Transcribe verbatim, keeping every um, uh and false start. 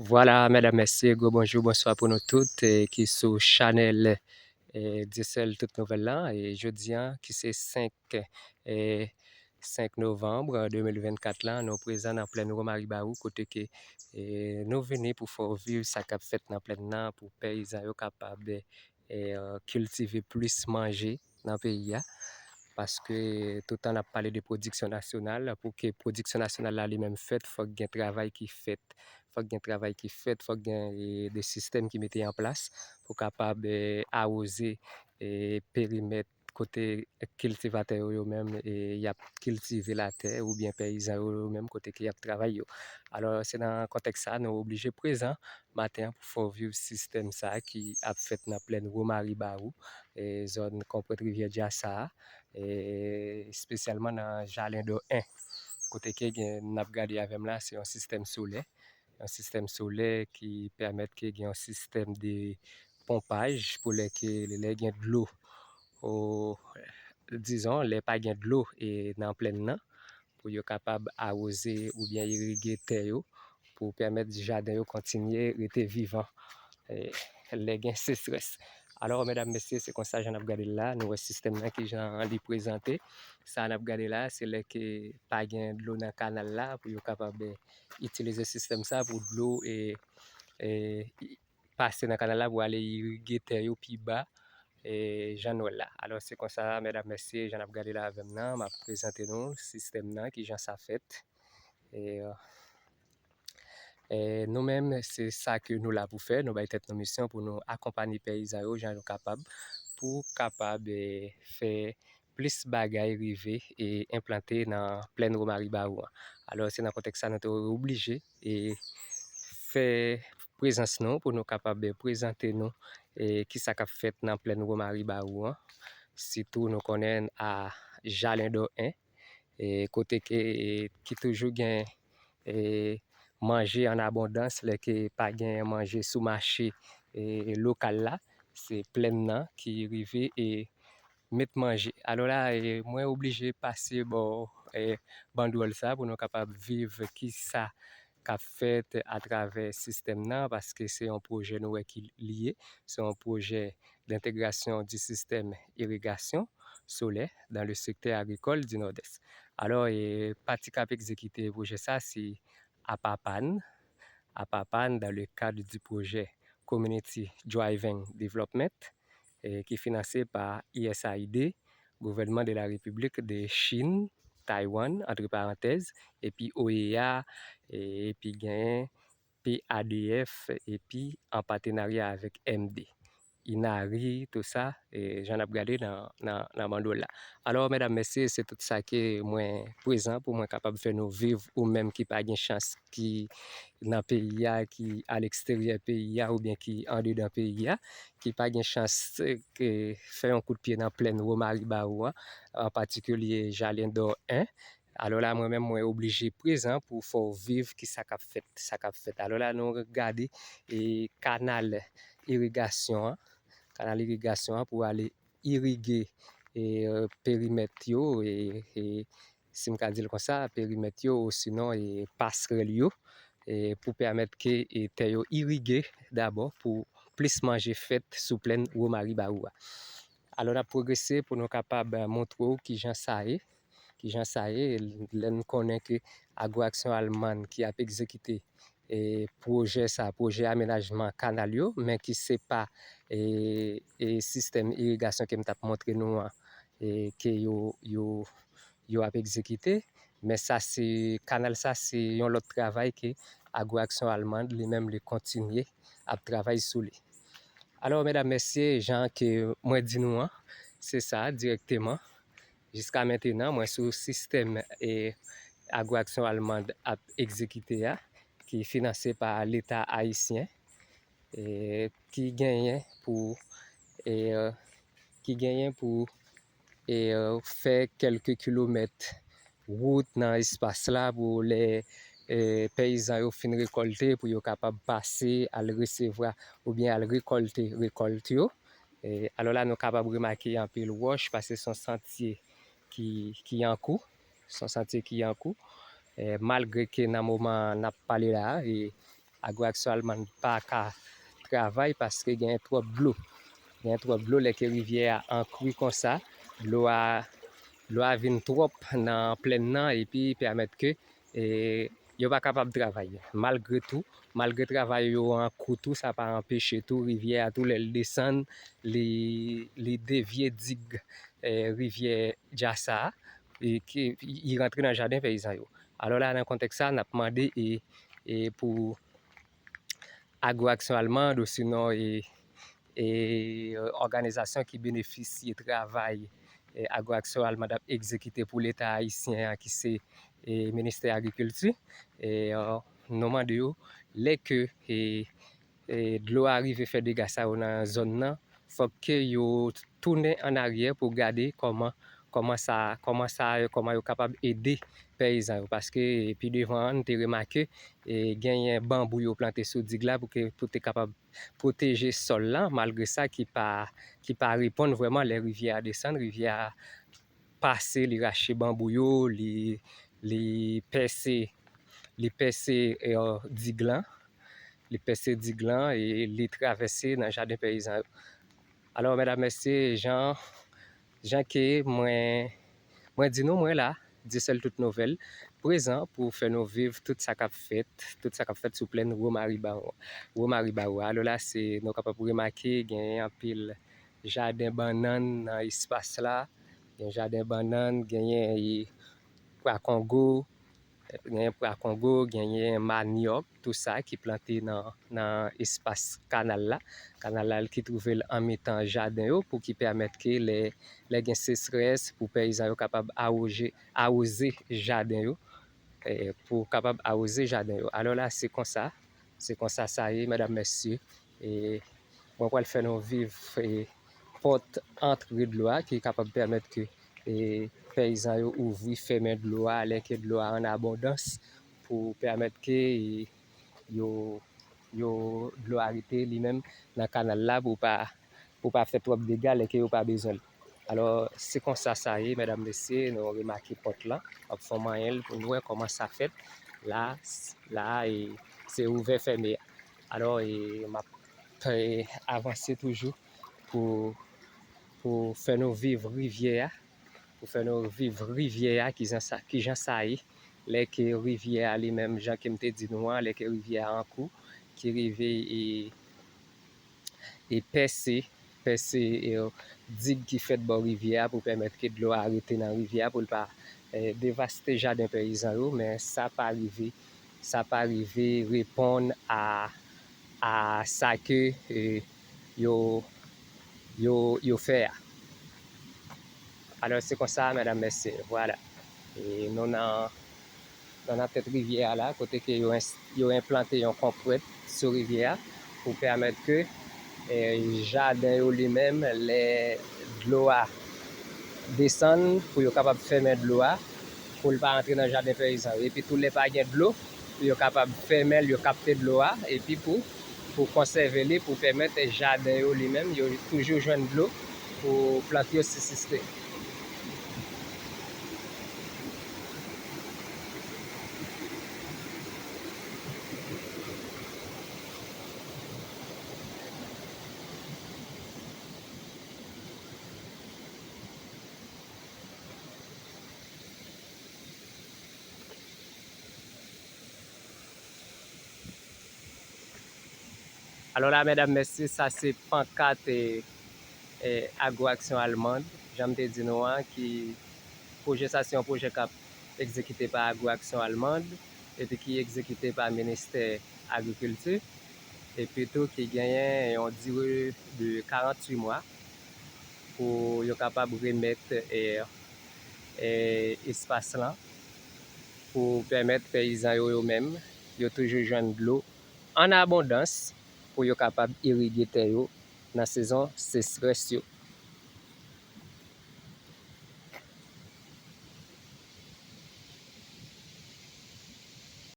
Vwala, medam, mesye, gwo bonjou, bonswa pou nou tout, e, ki sou chanèl, e, Dyesèl Tout Nouvèl la. E jodi a, ki se senk, e, senk novanm de mil vennkat la, nou prezan nan plèn Womari Bawou, kote ke, e, nou vini pou fè w viv sa k ap fèt nan plèn nan, pou peyizan yo kapab, e, kiltive plis manje nan peyi a. Paske toutan n ap pale de pwodiksyon nasyonal, pou ke pwodiksyon nasyonal la li menm fèt, fòk gen travay ki fèt. Fòk gen travay ki fèt, fòk gen, e, de sistèm ki mete an plas pou kapab, e, awoze, e, perimèt kote kiltivatè yo, yo menm, e, y ap kiltive latè, oubyen peyizan yo, yo menm kote ke y ap travay yo. Alò, se nan kontèks sa, nou oblije prezan maten an pou fè w viv sistèm sa ki ap fèt nan plèn Womari Bawou, e, zòn Konpwent Rivyè Djasa a, e, espesyalman nan Jalen dò en, kote ke gen, n ap gade avè m la, se yon sistèm solè. Yon sistèm solè ki pèmèt ke gen yon sistèm de ponpaj pou lè ke, lè gen dlo, o, dizon, lè pa gen dlo, e, nan plèn nan, pou yo kapab awoze oubyen irige tè yo, pou pèmèt jaden yo kontinye rete vivan, e, lè gen sechrès. Alò, medam, mesye, se konsa jan n ap gade l la, nou wè sistèm nan ki jan li prezante. Sa n ap gade la, se lè ke pa gen dlo nan kanal la, pou yo kapab, e, itilize sistèm sa pou dlo, e, e, i-, pase nan kanal la pou ale irige tè yo pi ba, e, jan n wè l la. Alò, se konsa, medam, mesye, jan n ap gade la avè m nan, m ap prezante nou sistèm nan, ki jan sa fèt. E, e, nou menm, se sa ke nou la pou fè. Nou bay tèt nou misyon pou nou akonpanye peyizan yo jan nou kapab, pou kapab, e, fè plis bagay rive e enplante nan plèn Womari Bawou an. Alò, se nan kontèks sa nou te oblije, e, fè prezans nou pou nou kapab prezante nou, e, kisa k ap fèt nan plèn Womari Bawou an. Sitou, nou konnen a Jalen dò en, e, kote ke, e, ki toujou gen, e, manje an abondans, lè ke pa gen manje sou mache, e, lokal la, se plèn nan ki rive, e, met manje. Alò la, e, mwen oblije pase bò, e, bandwòl sa pou nou kapab viv kisa k ap fèt atravè sistèm nan, paske se yon pwojè nou wè ki li ye, se yon pwojè d'integrasyon di sistèm irigasyon solè dans le secteur agricole du Nord-Est. Alò, e, pati k ap egzekite pwojè sa, se APAPAN, APAPAN dans le cadre du projet Community Driven Development, e, ki finanse pa U S A I D, Gouvènman de la Repiblik de Chin, Taiwan, antre parantèz, epi O E A, e, epi genyen P A D F, epi an patenarya avèk M D. INARI, tou sa, e, jan n ap gade nan, nan, nan bandwòl la. Alò, medam, mesye, se tout sa ke mwen prezan pou mwen kapab fè nou viv, ou menm ki pa gen chans, ki nan peyi a, ki aleksteryè peyi a, oubyen ki andedan peyi a, ki pa gen chans, e, ke fè yon kout pye nan plèn Womari Bawou an, an patikilye Jalen dò en. Alò la, mwen menm, mwen oblije prezan pou fè w viv kisa k ap fèt, sa k ap fèt. Alò la, nou gade, e, kanal irigasyon an, kanal irigasyon an pou ale irige, e, perimèt yo, e, e, si m ka di l konsa, perimèt yo, osinon, e, pasrèl yo, e, pou pèmèt ke, e, tè yo irige dabò, pou plis manje fèt sou plèn Womari Bawou a. Alò, n ap pwogrese pou nou kapab, e, montre w kijan sa ye, kijan sa ye, lè n konnen ke Agro Aksyon Alman ki ap egzekite, e, pwojè sa, pwojè amenajman kanal yo, men ki se pa, e, e, sistèm irigasyon ke m t ap montre nou an, e, ke yo, yo, yo ap egzekite. Men sa se, kanal sa se yon lòt travay ke Agro Aksyon Alman li menm li kontinye ap travay sou li. Alò, medam, mesye, jan ke mwen di nou an, se sa, dirèkteman. Jiska mentenan, mwen sou sistèm, e, Agro Aksyon Alman ap egzekite a, ki finanse pa Leta ayisyen, e, ki genyen pou, e, ki genyen pou, e, fè kèlke kilomèt wout nan espas la pou lè, e, peyizan yo fin rekòlte, pou yo kapab pase, al resevwa oubyen al rekòlte rekòlt yo. E, alò la, nou kapab remake anpil wòch, paske se yon santye ki, ki an kou. Se yon santye ki an kou. E, malgre ke nan moman n ap pale la a, e, Agro Aksyon Alman pa ka travay paske genyen twòp dlo. Genyen twòp dlo, lè ke rivyè a an kri konsa, dlo a, dlo a vin twòp nan plèn nan epi pèmèt ke, e, yo pa kapab travay. Malgre tou, malgre travay yo an kou tou, sa pa anpeche tou rivyè a tou lè l desann, li, li devye dig, e, rivyè Djasa a, e ki, li rantre nan jaden peyizan yo. Alò la, nan kontèks sa, n ap mande e, e pou Agro Aksyon Alman, osinon e, e òganizasyon ki benefisye travay, e, Agro Aksyon Alman ap egzekite pou Leta ayisyen an, ki se, e, Ministè Agrikilti. E, e, nou mande yo, lè ke, e, e, dlo a rive fè dega sa yo nan zòn nan, fòk ke yo tounen an aryè pou gade kòman, kòman sa, kòman sa, kòman yo kapab ede peyizan yo. Paske, e, pi devan an, n te remake, e, genyen banbou yo plante sou dig la pou ke, pou te kapab pwoteje sòl la, malgre sa ki pa, ki pa reponn vrèman lè rivyè a desann, rivyè a pase, li rache banbou yo, li, li pèse, li pèse, e, dig lan, li pèse dig lan e li travèse nan jaden peyizan yo. Alò, medam, mesye, jan, jan ke mwen, mwen di nou, mwen la, Dyesèl tout nouvèl, prezan pou fè nou viv tout sa k ap fèt, tout sa k ap fèt sou plèn Womariba, Womariba a. Alò la, se, nou kapab remake, genyen anpil jaden bannann nan espas la, gen jaden bannann, genyen, e, pwa kongo, genyen pwa kongo, genyen manyòk, tou sa ki plante nan, nan espas kanal la. Kanal la ki twouve l an mitan jaden yo pou ki pèmèt ke lè, lè gen sechrès, pou peyizan yo kapab awoze, awoze jaden yo, e, pou kapab awoze jaden yo. Alò la, se konsa, se konsa sa ye, medam, mesye. E mwen pral fè nou viv, e, pòt antre dlo a ki kapab pèmèt ke, e, peyizan yo ouvri, fèmen dlo a, lè ke dlo a an abondans, pou pèmèt ke, e, yo, yo, dlo a rete li menm nan kanal la pou pa, pou pa fè twòp dega lè ke yo pa bezwen l. Alò, se konsa sa ye, medam, mesye, nou remake pòt lan, m ap fè w manyen l pou nou wè kòman sa fèt. La, s-, la, e, se ouvè fèmen. Alò, e, m ap, e, avanse toujou pou, pou fè nou viv rivyè a, pou fè nou viv rivyè a, kijan sa, kijan sa ye. Lè ke rivyè a li menm, jan ke m te di nou an, lè ke rivyè a an kou, ki rive e, e pèse, pèse, e, dig ki fèt bò rivyè a pou pèmèt ke dlo a rete nan rivyè a, pou l pa, e, devaste jaden peyizan yo, men sa pa rive, sa pa rive reponn a, a sa ke, e, yo, yo, yo fè a. Alò, se konsa, medam, mesye, vwala. E nou nan, nou nan tèt rivyè a la, kote ke yo ins-, yo enplante yon konpwèt sou rivyè a pou pèmèt ke, e, jaden yo li menm, lè dlo a desann, pou yo kapab fèmen dlo a, pou l pa antre nan jaden peyizan yo. Epi tou, lè pa gen dlo, pou yo kapab fèmen l, yo kapte dlo a, epi pou, pou konsève li, pou pèmèt jaden yo li menm, yo toujou jwenn dlo pou plant yo sisiste. Alò la, medam, mesye, sa se pankat, e, e, Agro Action Allemande, jan m te di nou an, ki pwojè sa se yon pwojè k ap egzekite pa Agro Action Allemande, epi ki egzekite pa Ministè Agrikilti, epi tou ki genyen yon dire de karanntuit mwa pou yo kapab remèt, e, e, espas lan, pou pèmèt peyizan yo, yo menm, yo toujou jwenn dlo an abondans pou yo kapab irige tè yo nan sezon sechrès yo.